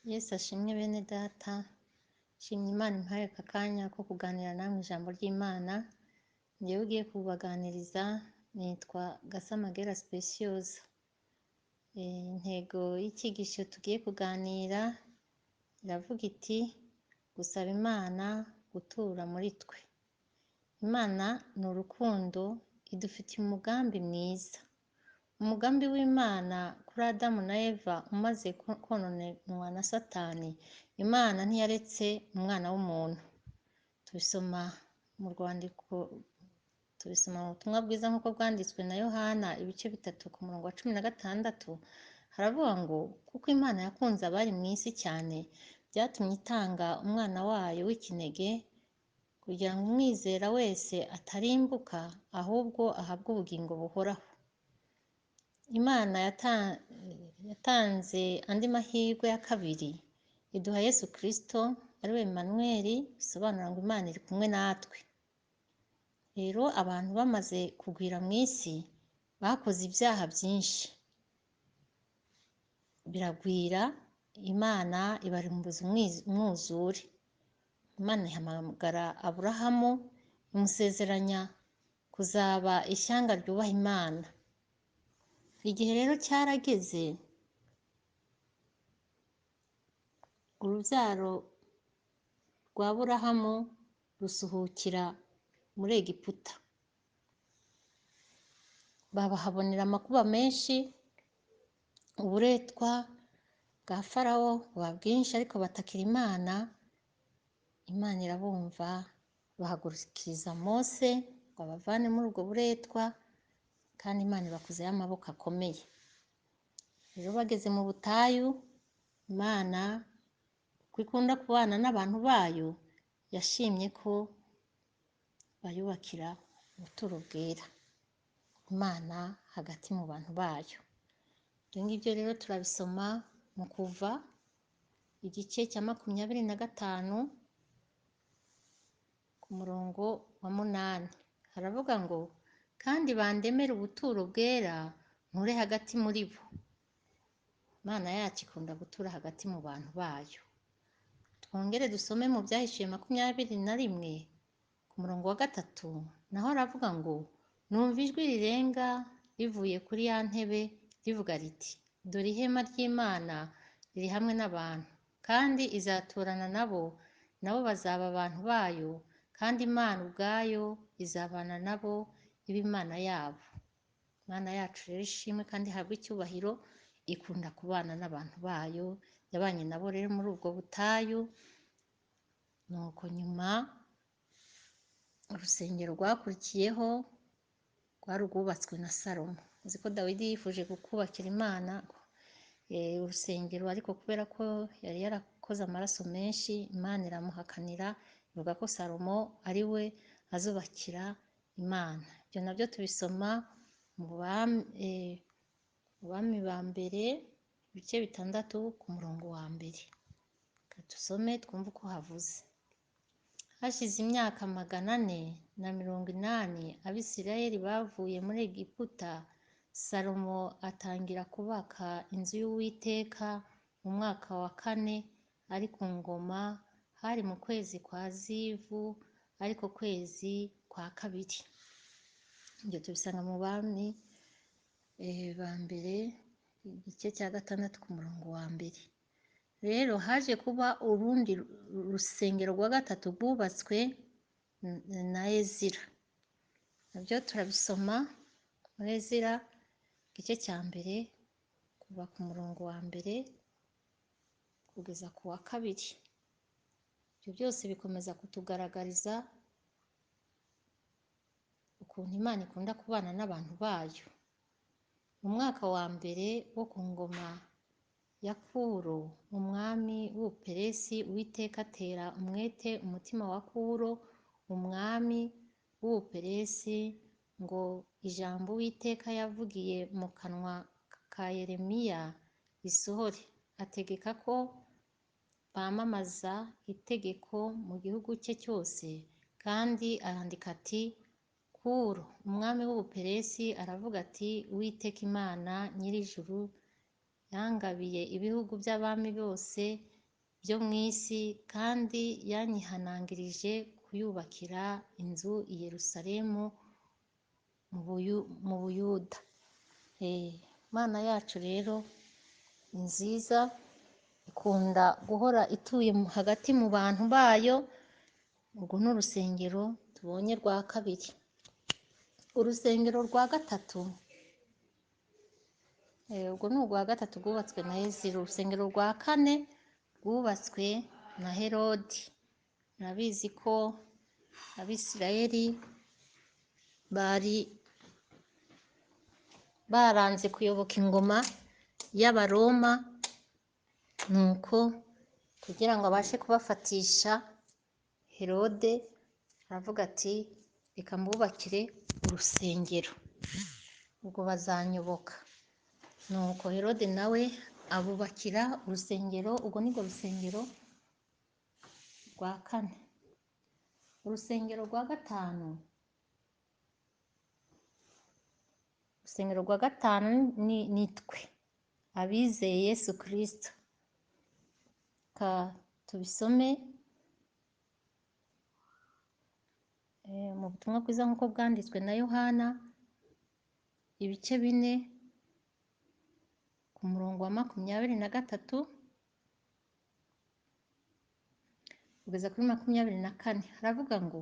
Yesu ashimwe bene data, nshimye Imana impaye aka kanya ko kuganira namwe ijambo ry'Imana. Njyewe ugiye kubaganiriza nitwa Gasamagera Speciose. Intego y'icyigisho tugiye kuganira iravuga iti gusaba Imana gutura muri twe. Imana ni urukundo, idufitiye umugambi mwiza. Umugambi w'Imana kuri Adamu na Eva umaze kononwa na Satani, Imana ntiyaretse umwana w'umuntu. Tubisoma mu rwandiko, tubisoma mu butumwa bwiza nk'uko bwanditswe na Yohana ibice 3 ku murongo wa 16, haravuga ngo kuko Imana yakunze abari mu isi cyane, byatumye itanga umwana wayo w'ikinege kugira ngo umwizera wese atarimbuka, ahubwo ahabwe ubugingo buhoraho. Imana yatanze andi mahirwe ya kabiri, iduha Yesu Kristo ari we Emmanuel, bisobanura ngo Imana iri kumwe natwe. Rero abantu bamaze kugwira mu isi, bakoze ibyaha byinshi, biragwira, Imana ibarimbuza umwuzure. Imana ihamagara Aburahamu, imusezeranya kuzaba ishyanga ryubaha Imana. Igihe rero cyarageze, urubyaro rwa Aburahamu rusuhukira muri Egiputa. Babahabonera amakuba menshi, uburetwa bwa Farawo buba bwinshi, ariko batakira Imana. Imana irabumva, bahagurukiriza Mose ngo abavane muri ubwo buretwa, kandi Imana ibakuzayo amaboko akomeye. Rero bageze mu butayu, Imana uko ikunda kubana n'abantu bayo, yashimye ko bayubakira ubuturo bwera, Imana hagati mu bantu bayo. Ibyo ngibyo rero turabisoma mu Kuva igice cya 25 ku murongo wa 8. Haravuga ngo kandi bandemere ubuturo bwera nture hagati muri bo. Imana yacu ikunda gutura hagati mu bantu bayo. Twongere dusome mu Byahishuwe 21 ku murongo wa 3, naho aravuga ngo numva ijwi rirenga rivuye kuri ya ntebe rivuga riti dore ihema ry'Imana riri hamwe n'abantu, kandi izaturana nabo, nabo bazaba abantu bayo, kandi Imana ubwayo izabana nabo, ibe Imana yabo. Imana yacu rero ishimwe kandi ihabwe icyubahiro, ikunda kubana n'abantu bayo, yabanye nabo rero muri ubwo butayu. Nuko nyuma urusengero rwakurikiyeho rwari rwubatswe na Salomo. Uzi ko Dawidi yifuje kubakira Imana urusengero, ariko kubera ko yari yarakoze amaraso menshi, Imana iramuhakanira, ivuga ko Salomo ari we azubakira Imana. Ibyo nabyo tubisoma mu Bami ba mbere ibice 6 ku murongo wa 1. Reka dusome twumve uko havuze. Hashize imyaka 480 Abisirayeli bavuye muri Egiputa, Salomo atangira kubaka inzu y'Uwiteka mu mwaka wa 4 ari ku ngoma, hari mu kwezi kwa Zivu, ariko kwezi kwa 2. Ibyo tubisanga mu Bami ba mbere igice cya 6 ku murongo wa 1. Rero haje kuba urundi rusengero rwa 3 rwubatswe na Ezira. Nabyo turabisoma muri Ezira igice cya 1 kuva ku murongo wa 1 kugeza ku wa 2. Ibyo byose bikomeza kutugaragariza ukuntu Imana ikunda kubana n'abantu bayo. Mu mwaka wa 1 wo ku ngoma ya Kuro umwami w'Ubuperesi, Uwiteka atera umwete umutima wa Kuro umwami w'Ubuperesi ngo ijambo Uwiteka yavugiye mu kanwa ka Yeremiya risohore. Ategeka ko bamamaza itegeko mu gihugu cye cyose, kandi arandika ati Kuro umwami w'Ubuperesi aravuga ati Uwiteka Imana nyir'ijuru Yangabiye ibihugu by'abami bose byo mu isi, kandi yanyihanangirije kuyubakira inzu i Yerusalemu mu Buyuda. Imana yacu rero ni nziza, ikunda guhora ituye hagati mu bantu bayo. Urwo ni urusengero tubonye rwa kabiri. Urusengero rwa gatatu, urwo ni urwa gatatu rwubatswe na Ezira. Urusengero rwa kane rwubatswe na Herodi. Murabizi ko Abisirayeli bari baranze kuyoboka ingoma y'Abaroma, nuko kugira ngo abashe kubafatisha, Herode aravuga ati reka mbubakire urusengero, ubwo bazanyoboka. Nuko Herode nawe abubakira urusengero. Ubwo nirwo rusengero rwa kane. Urusengero rwa gatanu, urusengero rwa gatanu ni twe abizeye Yesu Kristo. Ka tubisome mu butumwa bwiza nk'uko bwanditswe na Yohana, ibice 4 ku murongo wa 23 kugeza kuri 24. Haravuga ngo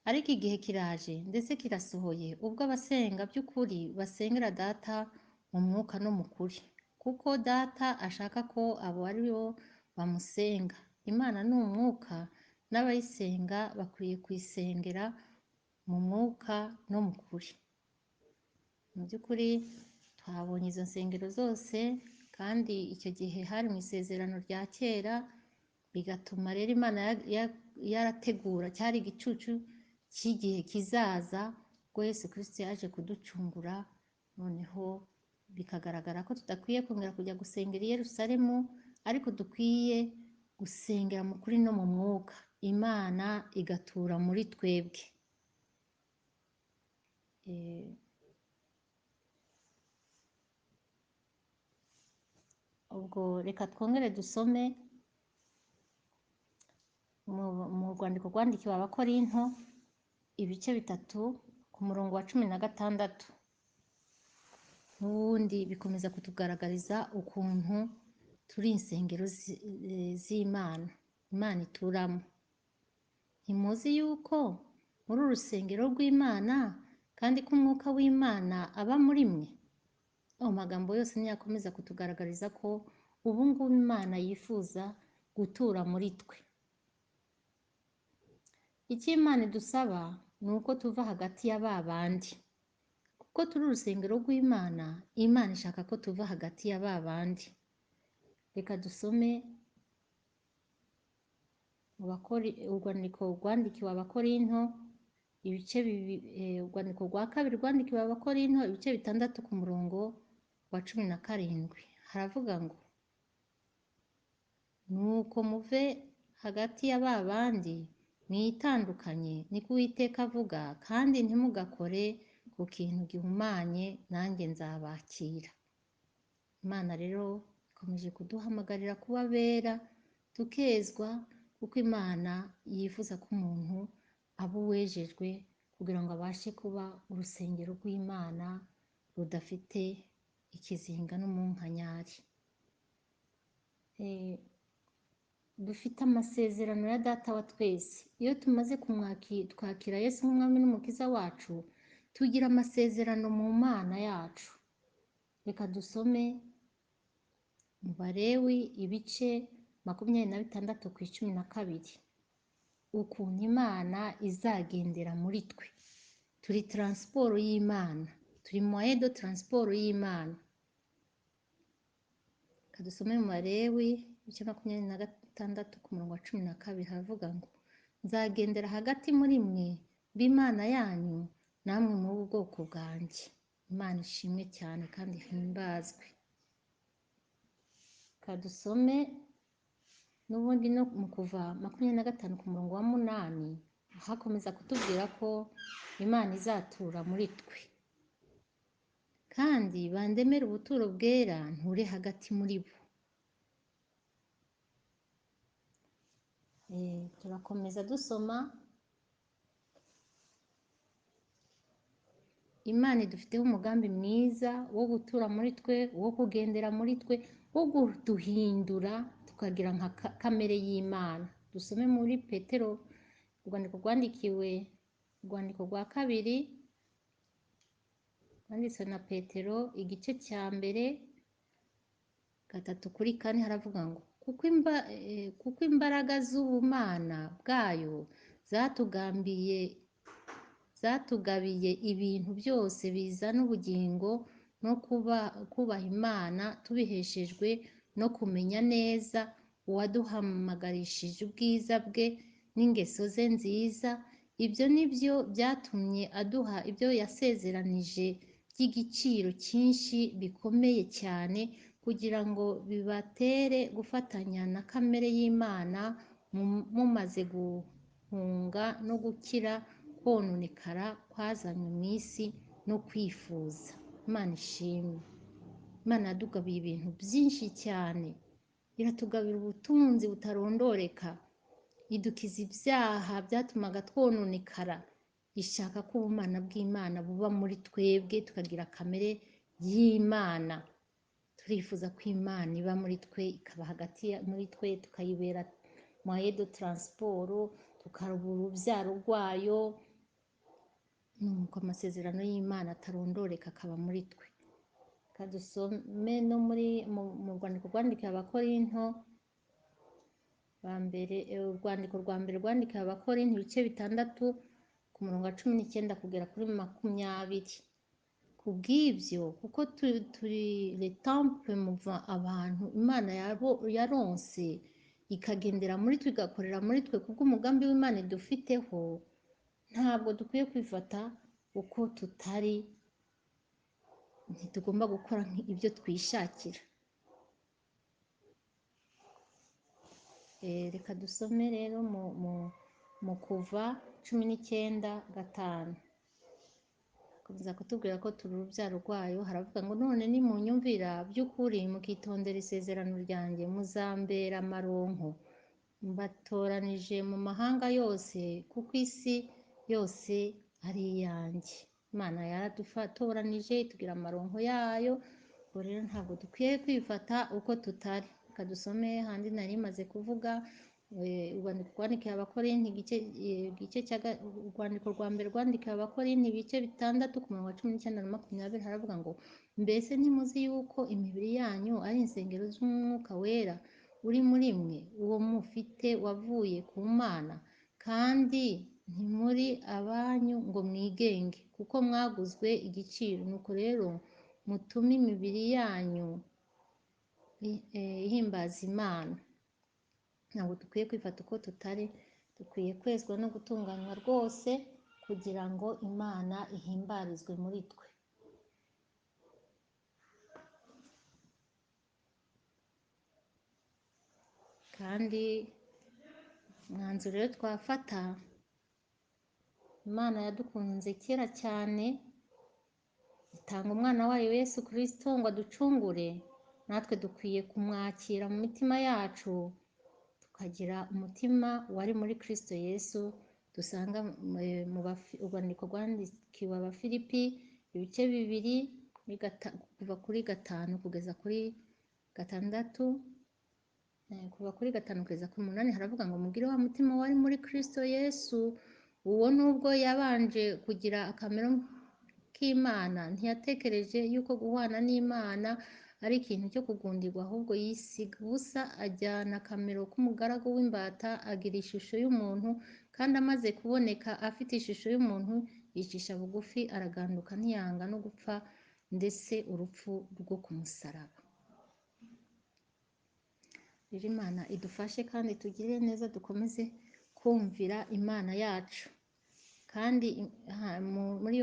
ariko igihe kiraje ndetse kirasohoye, ubwo abasenga by'ukuri basengera Data mu mwuka no mu kuri, kuko Data ashaka ko abo ari bo bamusenga. Imana ni umwuka, n'abayisenga bakwiye kuyisengera mu mwuka no mu kuri. Mu by'ukuri twabonye izo nsengero zose, kandi icyo gihe hari mu isezerano rya kera, bigatuma rero Imana yarategura, cyari igicucu cy'igihe kizaza ubwo Yesu Kristo yaje kuducungura. Noneho bikagaragara ko tudakwiye kongera kujya gusengera i Yerusalemu, ariko dukwiye gusengera mu kuri no mu mwuka, Imana igatura muri twebwe. Ubwo reka twongere dusome mu rwandiko rwandikiwe Abakorinto, ibice 3 ku murongo wa 16. N'ubundi bikomeza kutugaragariza ukuntu turi insengero z'Imana, Imana ituramo. Ntimuzi yuko muri urusengero rw'Imana, kandi ko umwuka w'Imana aba muri mwe? Ayo magambo yose niyo akomeza kutugaragariza ko ubu ngubu Imana yifuza gutura muri twe. Icyo Imana idusaba ni uko tuva hagati ya ba bandi, kuko turi urusengero rw'Imana. Imana ishaka ko tuva hagati ya ba bandi. Reka dusome urwandiko rwandikiwe Abakorinto, ibice urwandiko rwa kabiri rwandikiwe Abakorinto, ibice 6 ku murongo wa 17. Haravuga ngo nuko muve hagati ya ba bandi mwitandukanye, niko Uwiteka avuga, kandi ntimugakore ku kintu gihumanye, nanjye nzabakira. Imana rero ikomeje kuduhamagarira kuba bera, tukezwa, kuko Imana yifuza ko umuntu aba uwejejwe kugira ngo abashe kuba urusengero rw'Imana rudafite ikizinga n'umunkanyari. Dufite amasezerano ya Data wa twese. Iyo tumaze twakira Yesu nk'Umwami n'Umukiza wacu, tugira amasezerano mu Mana yacu. Reka dusome mu Balewi ibice 26 ku 12, ukuntu Imana izagendera muri twe. Turi taransiporo y'Imana, turi moyen de transport y'Imana. Reka dusome mu Balewi ibice 26 ku murongo wa 12, haravuga ngo nzagendera hagati muri mwe b'Imana yanyu, namwe mu bwoko bwanjye. Imana ishimwe cyane kandi ihimbazwe. Reka dusome n'ubundi no mu Kuva 25 ku murongo wa 8, hakomeza kutubwira ko Imana izatura muri twe. Kandi bandemere ubuturo bwera nture hagati muri bo. Turakomeza dusoma. Imana idufiteho umugambi mwiza wo gutura muri twe, wo kugendera muri twe, wo kuduhindura tukagira nka kamere y'Imana. Dusome muri Petero, urwandiko rwandikiwe, urwandiko rwa kabiri rwanditswe na Petero, igice cya mbere 3-4, haravuga ngo kuko imbaraga z'ubumana bwayo zatugabiye ibintu byose bizana ubugingo no kubaha Imana, tubiheshejwe no kumenya neza uwaduhamagarishije ubwiza bwe n'ingeso ze nziza. Ibyo ni byo byatumye aduha ibyo yasezeranije by'igiciro cyinshi bikomeye cyane, kugira ngo bibatere gufatanya na kamere y'Imana, mumaze guhunga no gukira kononekara kwazanywe mu isi no kwifuza. Imana ishimwe. Imana yadugabiye ibintu byinshi cyane, iratugabira ubutunzi butarondoreka, idukiza ibyaha byatumaga twononekara, ishaka ko ubumana bw'Imana buba muri twebwe, tukagira kamere y'Imana. Turifuza ko Imana iba muri twe, ikaba hagati muri twe, tukayibera moyen de transport, tukaba urubyaro rwayo, nuko amasezerano y'Imana atarondoreka akaba muri twe. Kadusome no muri mu rwandiko rwandikiwe Abakorinto ba mbere, urwandiko rwa mbere rwandikiwe Abakorinto ibice 6 ku murongo wa 19 kugera kuri 20. Kubw'ibyo, kuko turi le temple mouvant, abantu Imana yaronse ikagendera muri twe, igakorera muri twe kubw'umugambi w'Imana idufiteho, ntabwo dukwiye kwifata uko tutari, ntitugomba gukora ibyo twishakira. Reka dusome rero mu Kuva 19:5. Komeza kutubwira ko turi urubyaro rwayo. Haravuga ngo none nimunyumvira by'ukuri mukitondera isezerano ryanjye, muzambera amaronko, mbatoranije mu mahanga yose, kuko isi yose ari iyanjye. Imana yaradufatoranije itugira amaronko yayo. Ubwo rero ntabwo dukwiye kwifata uko tutari. Reka dusome handi nari maze kuvuga, urwandiko rwandikiwe Abakorinto igice cya urwandiko rwa mbere rwandikiwe Abakorinto ibice 6 ku murongo wa 19 na 20, haravuga ngo mbese ntimuzi yuko imibiri yanyu ari insengero z'Umwuka Wera uri muri mwe, uwo mufite wavuye ku Mana, kandi ntimuri abanyu ngo mwigenge, kuko mwaguzwe igiciro. Nuko rero mutume imibiri yanyu ihimbaza Imana. Ntabwo dukwiye kwifata uko tutari, dukwiye kwezwa no gutunganywa rwose kugira ngo Imana ihimbarizwe muri twe. Kandi umwanzuro rero twafata, Imana yadukunze kera cyane, itanga umwana wayo Yesu Kristo ngo aducungure. Natwe dukwiye kumwakira mu mitima yacu, tukagira umutima wari muri Kristo Yesu, dusanga mu urwandiko rwandikiwe Abafilipi ibice 2 kuva kuri 5 kugeza kuri 6, kuva kuri 5 kugeza kuri 8, haravuga ngo mugire wa mutima wari muri Kristo Yesu, uwo nubwo yabanje kugira akamero k'Imana, ntiyatekereje yuko guhwana n'Imana ari ikintu cyo kugundirwa, ahubwo yisiga ubusa ajyana akamero k'umugaragu w'imbata, agira ishusho y'umuntu, kandi amaze kuboneka afite ishusho y'umuntu, yicisha bugufi, araganduka, ntiyanga no gupfa, ndetse urupfu rwo ku musaraba. Rero Imana idufashe kandi tugire neza, dukomeze kumvira Imana yacu. Kandi muri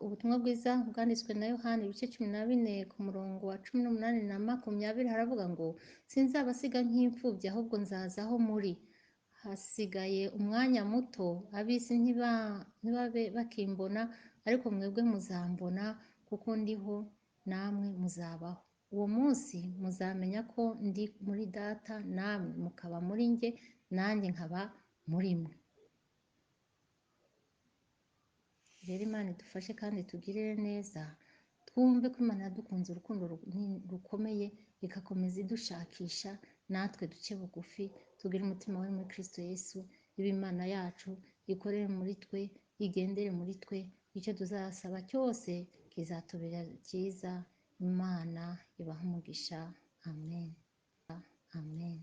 ubutumwa bwiza bwanditswe na Yohana ibice 14 ku murongo wa 18 na 20, haravuga ngo sinzabasiga nk'imfubyi, ahubwo nzaza aho muri. Hasigaye umwanya muto, ab'isi ntibabe bakimbona, ariko mwebwe muzambona, Kuko ndiho namwe muzabaho. Uwo munsi muzamenya ko ndi muri Data, namwe mukaba muri njye, nanjye nkaba muri mwe. Rero Imana idufashe kandi itugirire neza, twumve ko Imana yadukunze urukundo rukomeye, igakomeza idushakisha, natwe duce bugufi, tugire umutima wari muri Kristo Yesu, ibe Imana yacu, ikorere muri twe, igendere muri twe, icyo tuzasaba cyose kizatubera cyiza. Imana ibahe umugisha. Amen. Amen.